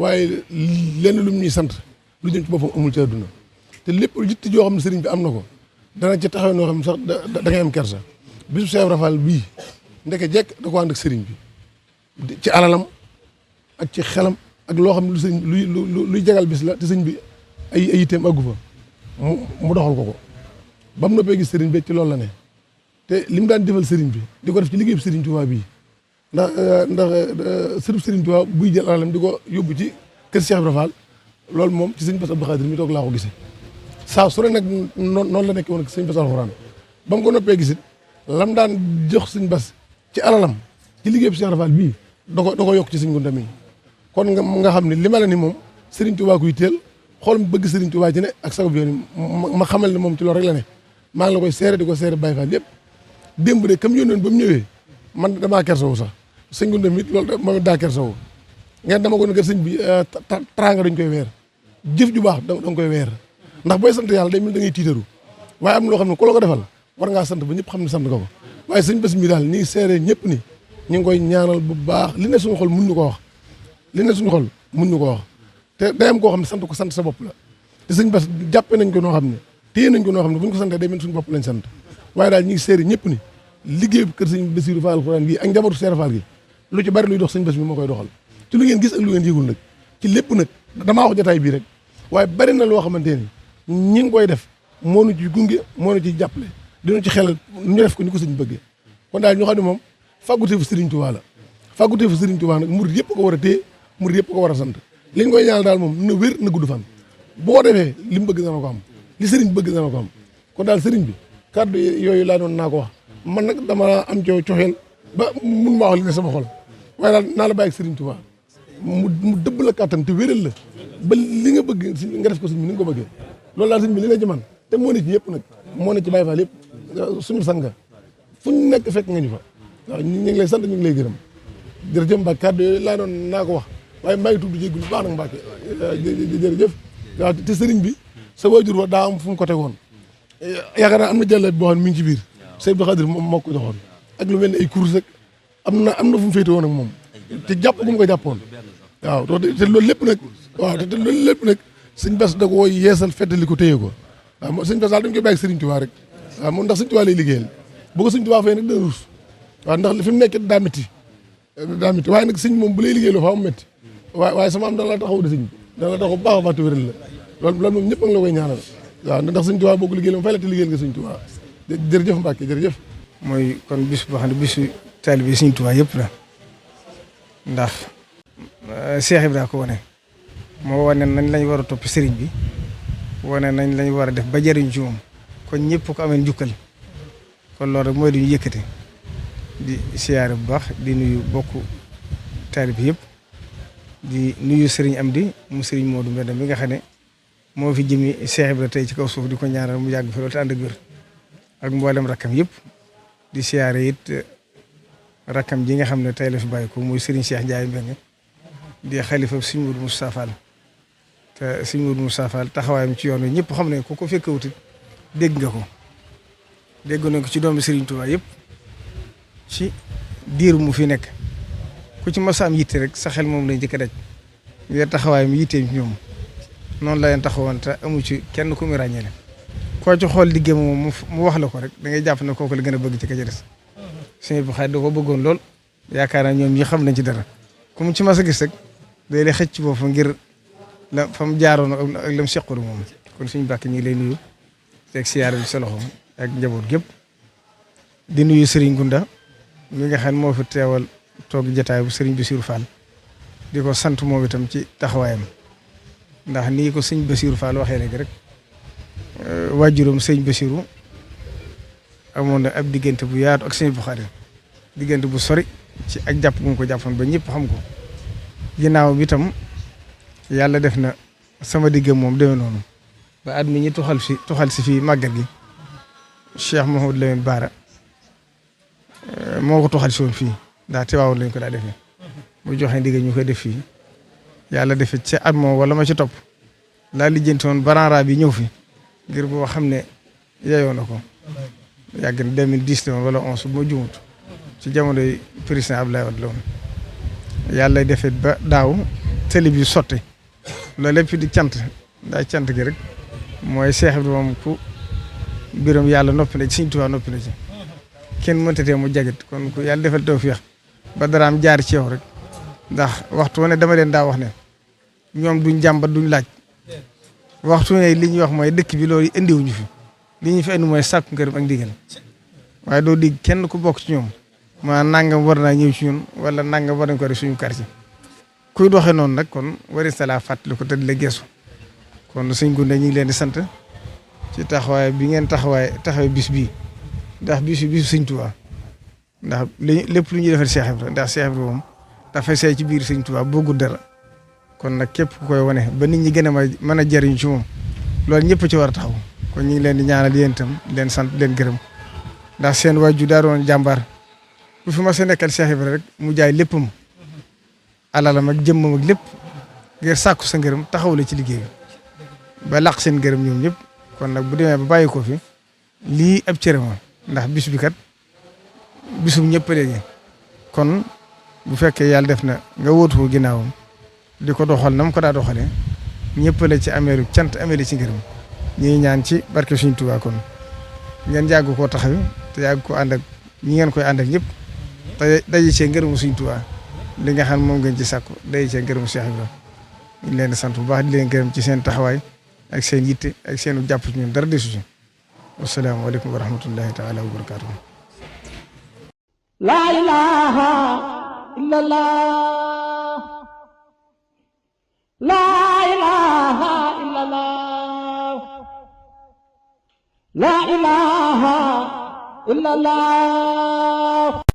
waaye lenn lu ñuy sant lu jëm ci boppam amul ci àdduna te lépp yitte joo xam ne sëriñ bi am na ko dana ci taxaw noo xam ne sax da ngay am kersa bisu Cheikh Ibra Fall bii ndeke jekk da ko ànd ak sëriñ bi ci alalam ak ci xelam ak loo xam ne lu sëriñ luy jagal bis la te sëriñ bi ay yitteem àggu fa mu doxal ko ba mu noppee gis sëriñ bi ci loolu la ne te li mu daan defal sëriñ bi di ko def ci liggéeyu sëriñ Tuubaa bii ndax sërub sëriñ Tuubaa buy jël alalam di ko yóbbu ci kër Cheikh Ibra Fall loolu moom ci sëñ Bass Abdou Khadir mi toog laa ko gisee saa su ne nag noonu la nekk woon ak sëñ Bass alxuraan ba mu ko noppee gisit lam daan jox sëñ Bass ci alalam ci liggéeyu Cheikh Ibra Fall bii da ko yokk ci sëñ Gunda mi kon nga xam ne li ma la ni moom sëriñ Tuubaa kuy teel xool mu bëgg sëriñ Tuubaa ci ne ak sagub yoon ma xamal ne moom ci loolu rek la ne maa ngi la koy seere di ko seere Baye Fall yëpp démb de comme yónneen ba mu ñëwee man damaa kersawu sax sëñ Gunda mi loolu moom daa kersawu ngeen dama ko ne kër sëñ bi teraanga dañ koy weer jëf ju baax da nga koy weer ndax booy sant yàlla day mel da ngay tiitaru waaye am loo xam ne ku la ko defal war ngaa sant ba ñëpp xam ne sant nga ko waaye sëñ Bass mi daal ñi seere ñëpp ni ñu ngi koy ñaanal bu baax li ne suñu xol mun ñu ko wax li ne suñu xol mun ñu ko wax te day am koo xam ne sant ko sant sa bopp la te sëñ Bass jàppe nañ ko noo xam ne téye nañ ko noo xam ne bu ñu ko santee day mel suñu bopp lañ sant waaye daal ñi ngi seere ñëpp ni liggéey bu kër sëñ Bassirou Fall Alxuraan gi ak njabootu Cheikh Fall gi lu ci bari luy dox sëñ Bass mi moo koy doxal ci lu ngeen gis ak lu ngeen yëgul nag ci lépp nag damaa wax jotaay bii rek waaye bari na loo xamante ni ñi ngi koy def moo nu ci gunge moo nu ci jàppale dinu ci xelal ñu def ko ni ko sëñ bëggee kon daal ñu xam ne moom fàgguteefu Sëriñ Tuubaa la fàgguteefu Sëriñ Tuubaa nag murid yëpp ko war a téye murid yëpp ko war a sant li ñu koy ñaanal daal moom na wér na gudd fan bu ko defee li mu bëgg dana ko am li sëriñ bëgg dana ko am kon daal sëriñ bi kàddu yooyu laa doon naa ko wax man nag dama am coxeel ba mun maa wax li ne sama xol waaye daal naa la bàyyi ak Sëriñ Tuubaa mu dëbb la kàttan te wéral la ba li nga bëgg nga def ko sëñ bi ni nga ko bëggee loolu daal sëñ bi li ne ci man te moo ne ci yëpp nag moo ne ci Baye Fall yëpp suñu sanga fu ñu nekk fekk nga ñu fa waaw ñu ngi lay sant ñu ngi lay gërëm jërëjëf Mbacke kàddu yooyu laa doon naa ko wax waaye maa ngi tudd jéggul bu baax nag Mbacke jërëjëf waaw te sëriñ bi sa waajur wa daa am fu mu ko tegoon yaakaar naa am na jàllat boo xam ne mi ngi ci biir Sëñ Abdou Khadir moom moo ko joxoon ak lu mel ni ay course rek am na fu mu féete woon ak moom te jàpp gu mu ko jàppoon waaw te loolu lépp nag waaw te loolu lépp nag sëñ Bass da ko yeesal feddali ko téye ko waaw sëñ Bass daal dañ koy bàyyi Sëriñ Tuubaa rek waaw moom ndax Sëñ Tuubaa lay liggéeyal bu ko Sëñ Tuubaa fay nag dana ruus waaw ndax fi mu nekk daa métti waaye nag sëñ moom bu lay liggéey loo faa mu métti waaye sama am dana la taxaw de sëñ bi dana la taxaw bu baax a baax te wéral la loolu moom ñëpp a ngi la koy ñaanal waaw ndax Sëñ Tuubaa boo ko liggéeyal moom fay la te liggéeyal nga Sëñ Tuubaa jërëjëf Mbacke jërëjëf mooy kon bis boo xam ne bisu taalibe Sëñ Tuubaa yëpp la ndax Cheikh Ibra ko wane moo wane nañ lañ war a topp sëriñ bi wane nañ lañ war a def ba jëriñ ci moom kon ñëpp ko amee njukkal kon loolu rek mooy lu ñu yëkkate di siyaare bu baax di nuyu bokk taalibe yëpp di nuyu sëriñ Amdi mu sëriñ Modou Mbenda mi nga xam ne moo fi jëmi Cheikh Ibra tey ci kaw suuf di ko ñaanal mu yàgg fi loolu te ànd ak wér ak mboolem rakkam yëpp di siyaare it rakkam ji nga xam ne tey la fi bàyyi ko muy Serigne Cheikh Ndiaye Mbengue di xalifa Serigne Modou Moustapha Fall te Serigne Modou Moustapha Fall taxawaayam ci yoon wi ñëpp xam ne ko fekkewut dégg nga ko dégg nañ ko ci doomi Serigne Touba yëpp ci diir mu fi nekk ku ci mos a am yitte rek sa xel moom lañ njëkk a daj ngir taxawaayam yitteem ci ñoom noonu la leen taxawoon te amu ci kenn ku mu ràññeele koo ci xool liggéey moom mu wax la ko rek da ngay jàpp ne kooku la gën a bëgg ci ka ca des sëñ bi xaar da ko bëggoon lool yaakaar naa ñoom ñi xam nañ ci dara ku mu ci mas a gis rek day lay xëcc boobu ngir la fa mu jaaroon ak la mu seqoon moom kon suñu bàkk ñi ngi lay nuyu teg siyaar bi sa loxo ak njaboot gépp di nuyu Serigne Gunda mi nga xam ne moo fi teewal toog jotaay bu Serigne Bassirou Fall di ko sant moom itam ci taxawaayam ndax nii ko sëñ Bassirou Fall waxee léegi rek waajuram sëñ Bassirou amoon na ab diggante bu yaatu ak sëñ Buxaari diggante bu sori ci ak jàpp gu mu ko jàppoon ba ñëpp xam ko ginnaaw bi tam yàlla def na sama digg moom demee noonu ba at mi ñi tuxal si fii màggal gi Cheikh Mouhamadou Lamine Bara moo ko tuxal si woon fii ndax Tiwaawan lañ ko daa defee mu joxe ndigal ñu koy def fii yàlla defee ci at moom wala ma ci topp laa lijjanti woon baranra bi ñëw fi ngir boo xam ne yeyoo na ko yàgg na 2010 la woon wala 11 bu ma jumut ci jamonoy président Abdoulaye Wade la woon yàlla defee ba daaw tëli bi sotti loolu lépp di cant daa cant gi rek mooy Cheikh Ibrahima moom ku mbiram yàlla noppi na ci Sëriñ Tuubaa noppi na ci kenn mënta tee mu jagit kon ku yàlla defal tawfeex ba daraam jaar ci yow rek ndax waxtu wane dama leen daa wax ne ñoom duñ jàmbat duñ laaj waxtu ne li ñuy wax mooy dëkk bi loolu indiwuñu fi li ñu fi indi mooy sàkku ngërëm ak ndigal waaye doo dig kenn ku bokk ci ñoom maa nangam war naa ñëw ci ñun wala nangam war nañ ko def suñu quartier kuy doxee noonu nag kon wari salaa fàttali ko te di la geesu kon sëñ Gunda ñu ngi leen di sant ci taxawaay bi ngeen taxawee bis bii ndax bisu Sëñ Tuubaa ndax lépp lu ñuy defal Cheikh Ibrahima ndax Cheikh Ibrahima moom dafay say ci biir Sëñ Tuubaa bëggul dara kon nag képp ku koy wane ba nit ñi gën a mën a jariñu ci moom loolu ñëpp ci war a taxaw kon ñu ngi leen di ñaanal yéen itam leen sant leen gërëm ndax seen waajur daa doon jàmbaar bu fi ma sa nekkal Cheikh Ibrahima rek mu jaay léppam alalam ak jëmmam ak lépp ngir sàkku sa ngërëm taxaw la ci liggéey bi ba laq seen ngërëm ñoom ñëpp kon nag bu demee ba bàyyi ko fi lii ab cërëma ndax bis bi kat bisum ñëpp léegi kon bu fekkee yàlla def na nga wóotu ko ginnaawam di ko doxal na mu ko daa doxalee ñëpp la ci ameeru cant ameelu ci ngërëm ñuy ñaan ci barke Sëriñ Tuubaa kon ngeen yàgg koo taxaw te yàgg ko ànd ak ñi ngeen koy ànd ak ñëpp te daje cee ngërëmu Sëriñ Tuubaa li nga xam moom ngeen ci sàkku daje cee ngërëmu Cheikh Ibrahima ñu leen di sant bu baax di leen gërëm ci seen taxawaay ak seen yitte ak seen jàpp ci ñun dara desu ci wasalaamaaleykum wa rahmatullahi taala wa barakaatuhu. La ilaha illallah. La ilaha illallah. La ilaha illallah.